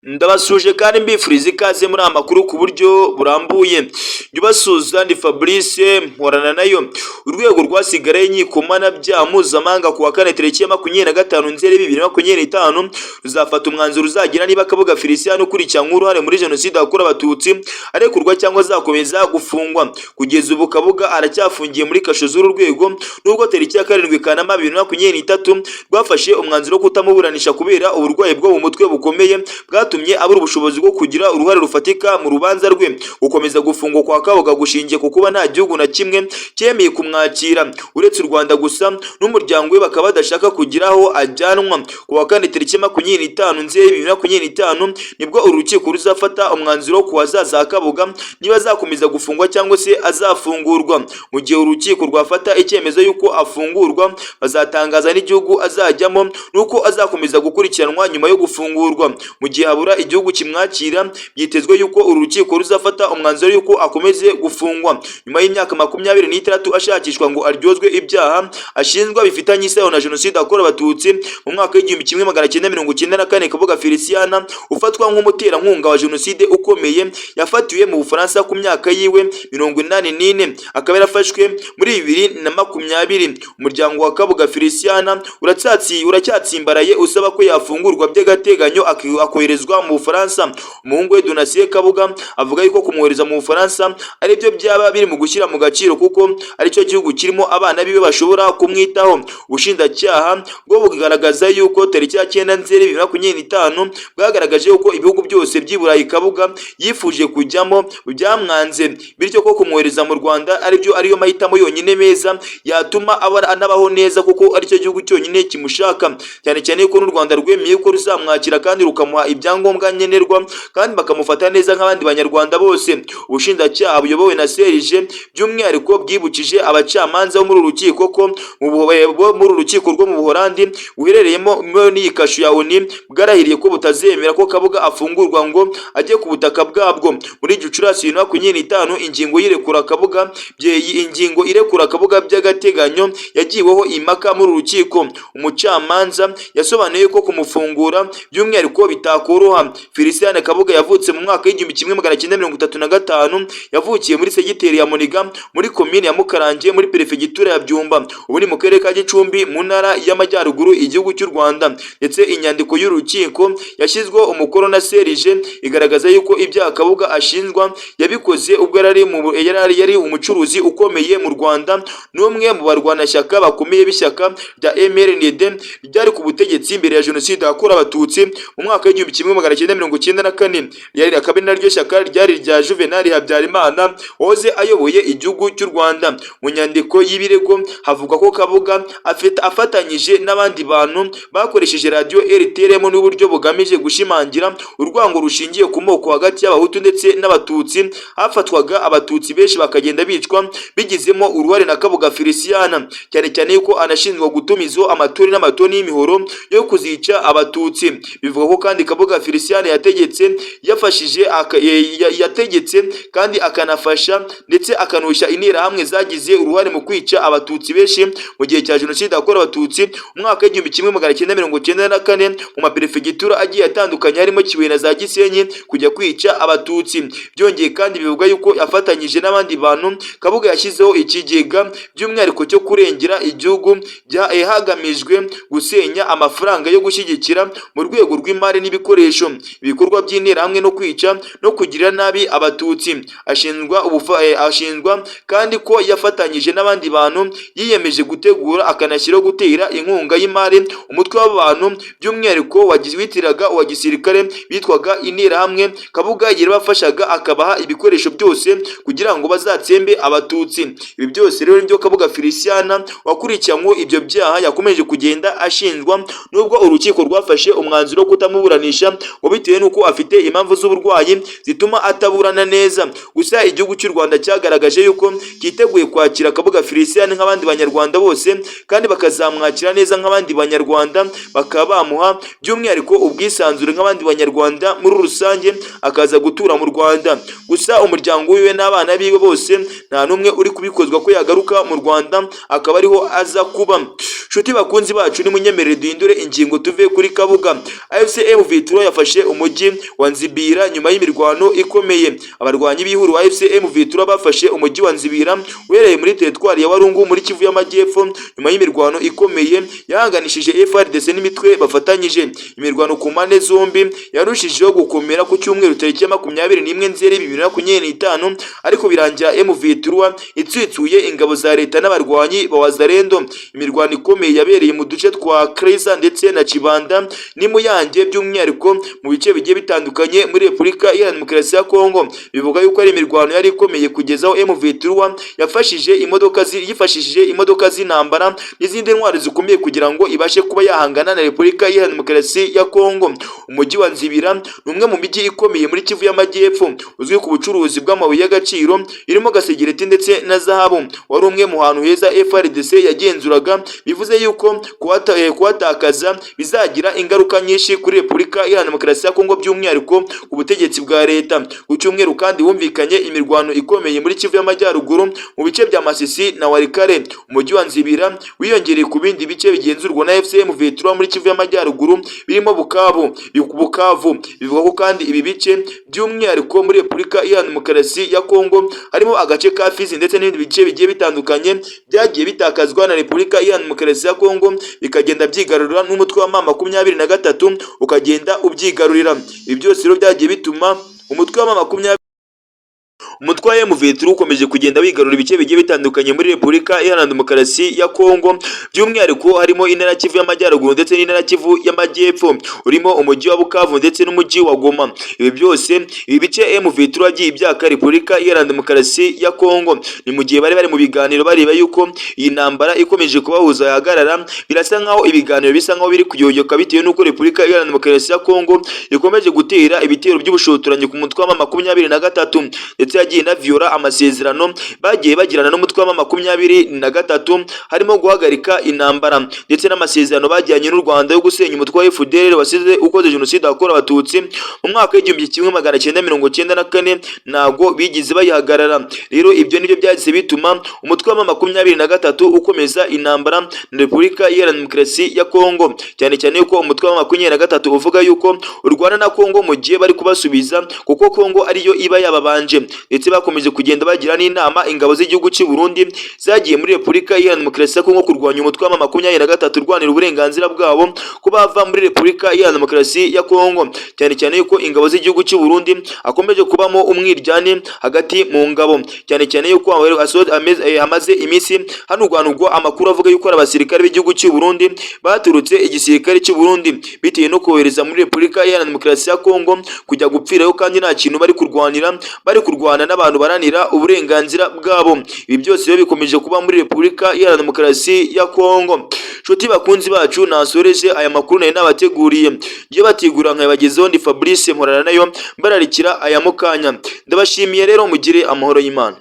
Ndabasuhuje kandi mbifuriza ikaze muri aya makuru ku buryo burambuye. Njye ubasuhuza ndi Fabrice Mporana nayo. Urwego rwasigaraye inkiko mpanabyaha mpuzamahanga ku wa kane tariki ya 25 Nzeri 2025 ruzafata umwanzuro uzagira niba Kabuga Felicien ukurikiranyweho uruhare muri Jenoside yakorewe Abatutsi arekurwa cyangwa azakomeza gufungwa. Kugeza ubu Kabuga aracyafungiye muri kasho z'uru rwego, nubwo tariki ya 7 Kanama 2023 rwafashe umwanzuro wo kutamuburanisha kubera uburwayi bwo mu mutwe bukomeye bwatumye abura ubushobozi bwo kugira uruhare rufatika mu rubanza rwe. Gukomeza gufungwa kwa Kabuga gushingiye ku kuba nta gihugu na kimwe cyemeye kumwakira uretse u Rwanda gusa, n'umuryango we bakaba badashaka kugira aho ajyanwa. Ku wa kane tariki 25 Nzeri 2025 nibwo uru rukiko ruzafata umwanzuro ku hazaza ha Kabuga, niba azakomeza gufungwa cyangwa se azafungurwa. Mu gihe urukiko rwafata icyemezo y'uko afungurwa, bazatangaza n'igihugu azajyamo n'uko azakomeza gukurikiranwa nyuma yo gufungurwa. Mu gihe habura igihugu kimwakira, byitezwe yuko uru rukiko ruzafata umwanzuro y'uko akomeze gufungwa nyuma y'imyaka 26 ashakishwa ngo aryozwe ibyaha ashinjwa bifitanye isano na Jenoside yakorewe Abatutsi mu mwaka w'1994. Kabuga Felicien ufatwa nk'umuterankunga wa Jenoside ukomeye yafatiwe mu Bufaransa ku myaka yiwe 84, akaba yarafashwe muri 2020. Umuryango wa Kabuga Felicien uracyatsimbaraye usaba ko yafungurwa by'agateganyo akoherezwa mu Bufaransa. Umuhungu we Donatien Kabuga avuga yuko kumwohereza mu Bufaransa aribyo byaba biri mu gushyira mu gaciro, kuko aricyo gihugu kirimo abana biwe bashobora kumwitaho. Ubushinjacyaha bwo bugaragaza yuko tariki ya 9 Nzeri 2025 bwagaragaje yuko ibihugu byose by'i Burayi Kabuga yifuje kujyamo byamwanze, bityo ko kumwohereza mu Rwanda aribyo ariyo mahitamo yonyine meza yatuma aba anabaho neza, kuko aricyo gihugu cyonyine kimushaka, cyane cyane ko n'u Rwanda rwemeye ko ruzamwakira kandi rukamuha ibyangombwa nkenerwa kandi bakamufata neza nk'abandi Banyarwanda bose. Ubushinjacyaha buyobowe na Serge by'umwihariko bwibukije abacamanza bo muri uru rukiko ko bo muri uru rukiko rwo mu Buholandi buherereyemo n'iyi kasho ya ONU bwarahiriye ko butazemera ko Kabuga afungurwa ngo ajye ku butaka bwabwo. Muri Gicurasi 2025 ingingo irekura Kabuga by'agateganyo yagiweho impaka muri uru rukiko. Umucamanza yasobanuye ko kumufungura by'umwihariko bitakoroha. Felicien Kabuga yavutse mu mwaka w'1935, yavukiye muri segiteri ya Muniga, muri komine ya Mukarange, muri perefegitura ya Byumba, ubu ni mu karere ka Gicumbi, mu ntara y'Amajyaruguru, igihugu cy'u Rwanda. Ndetse inyandiko y'urukiko yashyizweho umukono na Serge igaragaza yuko ibyaha Kabuga ashinjwa yabikoze ubwo yari umucuruzi ukomeye mu Rwanda n'umwe mu barwanashyaka bakomeye b'ishyaka rya MRND ryari ku butegetsi mbere ya Jenoside yakorewe Abatutsi mu mwaka w'1994, ryari akaba ari naryo shyaka ryari rya Juvenal Habyarimana wahoze ayoboye igihugu cy'u Rwanda. Mu nyandiko y'ibirego havuga ko Kabuga afatanyije n'abandi bantu bakoresheje radiyo RTLM n'uburyo bugamije gushimangira urwango rushingiye ku moko hagati y'Abahutu ndetse n'Abatutsi. Hafatwaga Abatutsi benshi bakagenda bicwa, bigizemo uruhare na Kabuga Felicien, cyane cyane yuko anashinjwa gutumizaho amatoni n'amatoni y'imihoro yo kuzica Abatutsi. Bivuga ko kandi Kabuga Felicien yategetse, yafashije, yategetse kandi akanafasha ndetse akanushya Interahamwe zagize uruhare mu kwica Abatutsi benshi mu gihe cya Jenoside yakorewe Abatutsi umwaka w'1994 mu maperefegitura agiye atandukanye, harimo Kibuye na za Gisenyi, kujya kwica Abatutsi. Byongeye kandi bivuga yuko yafatanyije n'abandi bantu, Kabuga yashyizeho ikigega by'umwihariko cyo kurengera igihugu hagamijwe gusenya amafaranga yo gushyigikira mu rwego rw'imari n'ibikoresho ibikorwa by'Interahamwe no kwica no kugirira nabi Abatutsi. Ashinjwa kandi ko yafatanyije n'abandi bantu yiyemeje gutegura akanashyiraho gutera inkunga y'imari umutwe w'abantu by'umwihariko witiraga uwa gisirikare bitwaga Interahamwe. Kabuga yarabafashaga akabaha ibikoresho byose kugira ngo bazatsembe Abatutsi. Ibi byose rero nibyo Kabuga Felicien wakurikiranyweho ibyo byaha yakomeje kugenda ashinjwa, nubwo urukiko rwafashe umwanzuro wo kutamuburanisha ngo bitewe n'uko afite impamvu z'uburwayi zituma ataburana neza. Gusa igihugu cy'u Rwanda cyagaragaje yuko cyiteguye kwakira Kabuga Felicien nk'abandi Banyarwanda bose, kandi bakazamwakira neza nk'abandi Banyarwanda, bakaba bamuha by'umwihariko ubwisanzure nk'abandi Banyarwanda muri rusange, akaza gutura mu Rwanda. Gusa umuryango wiwe n'abana biwe bose nta n'umwe uri kubikozwa ko yagaruka mu Rwanda akaba ariho aza kuba. Nshuti bakunzi bacu, nimunyemerere duhindure ingingo tuve kuri Kabuga. AFC M23. yafashe umujyi wa Nzibira nyuma y'imirwano ikomeye. Abarwanyi b'ihuriro AFC M23 bafashe umujyi wa Nzibira uherereye muri teritwari ya Walungu muri Kivu y'Amajyepfo, nyuma y'imirwano ikomeye yahanganishije FARDC n'imitwe bafatanyije. Imirwano ku mpande zombi yarushijeho gukomera ku cyumweru tariki ya 21 Nzeri 2025, ariko birangira M23 itsitsuye ingabo za leta n'abarwanyi ba Wazalendo. Imirwano ikomeye yabereye mu duce twa Kreza ndetse na Kibanda n'Imuyange, by'umwihariko mu bice bigiye bitandukanye muri Repubulika Iharanira Demokarasi ya Kongo. Bivuga yuko ari imirwano yari ikomeye kugeza aho M23 yafashije imodoka yifashishije imodoka z'intambara n'izindi ntwaro zikomeye kugira ngo ibashe kuba yahangana na Repubulika Iharanira Demokarasi ya Kongo. Umujyi wa Nzibira ni umwe mu mijyi ikomeye muri Kivu y'Amajyepfo, uzwi ku bucuruzi bw'amabuye y'agaciro irimo gasegereti ndetse na zahabu. Wari umwe mu hantu heza FARDC yagenzuraga, bivuze yuko kuhatakaza bizagira ingaruka nyinshi kuri Repubulika Iharanira Demokarasi ya Kongo, by'umwihariko ku butegetsi bwa leta. Ku cyumweru kandi humvikanye imirwano ikomeye muri Kivu y'Amajyaruguru mu bice bya Masisi na Walikale. Umujyi wa Nzibira wiyongereye ku bindi bice bigenzurwa na AFC M23 muri Kivu y'Amajyaruguru birimo Bukavu. Bivuga ko kandi ibi bice, by'umwihariko muri Repubulika Iharanira Demokarasi ya Kongo, harimo agace ka Fizi ndetse n'ibindi bice bigiye bitandukanye byagiye bitakazwa na Repubulika Iharanira Demokarasi ya Kongo, bikagenda byigarurira n'umutwe wa M23 ukagenda ubyigarurira. Ibi byose rero byagiye bituma umutwe wa M23 ukomeje kugenda wigarura ibice bigiye bitandukanye muri Repubulika Iharanira Demokarasi ya Kongo, by'umwihariko harimo intara ya Kivu y'Amajyaruguru ndetse n'intara ya Kivu y'Amajyepfo, urimo umujyi wa Bukavu ndetse n'umujyi wa Goma. Ibi byose, ibi bice M23 yagiye ibyaka Repubulika Iharanira Demokarasi ya Kongo. Ni mu gihe bari bari mu biganiro bareba yuko iyi ntambara ikomeje kubahuza yahagarara. Birasa nkaho ibiganiro bisa nkaho biri kuyoyoka bitewe n'uko Repubulika Iharanira Demokarasi ya Kongo ikomeje gutera ibitero by'ubushotoranyi ku mutwe wa 23, ndetse yagiye inaviyora amasezerano bagiye bagirana n'umutwe wa 23, harimo guhagarika intambara, ndetse n'amasezerano bagiranye n'u Rwanda yo gusenya umutwe wa FDLR wasize ukoze jenoside yakorewe Abatutsi mu mwaka w'1994, ntago bigize bayihagarara. Rero ibyo nibyo byahise bituma umutwe wa 23 ukomeza intambara na Repubulika Iharanira Demokarasi ya Kongo, cyane cyane yuko umutwe wa 23 uvuga yuko urwana na Kongo mu gihe bari kubasubiza, kuko Kongo ariyo iba yababanje. Ndetse bakomeje kugenda bagira n'inama ingabo z'igihugu cy'u Burundi zagiye muri Repubulika Iharanira Demokarasi ya Kongo kurwanya umutwe wa 23 urwanira uburenganzira bwabo ko bava muri Repubulika Iharanira Demokarasi ya Kongo, cyane cyane yuko ingabo z'igihugu cy'u Burundi akomeje kubamo umwiryane hagati mu ngabo, cyane cyane yuko hamaze iminsi hanurwanurwa amakuru avuga yuko ari abasirikare b'igihugu cy'u Burundi baturutse igisirikare cy'u Burundi bitewe no kohereza muri Repubulika Iharanira Demokarasi ya Kongo kujya gupfirayo kandi nta kintu bari kurwanira, bari kurwana n'abantu baranira uburenganzira bwabo. Ibi byose rero bikomeje kuba muri Repubulika Iharanira Demokarasi ya Kongo. Nshuti bakunzi bacu, nasoreje aya makuru nari nabateguriye. Ngiye batigura nkayabagezeho, ndi Fabrice Mporana nayo mbararikira aya mukanya. Ndabashimiye rero, mugire amahoro y'Imana.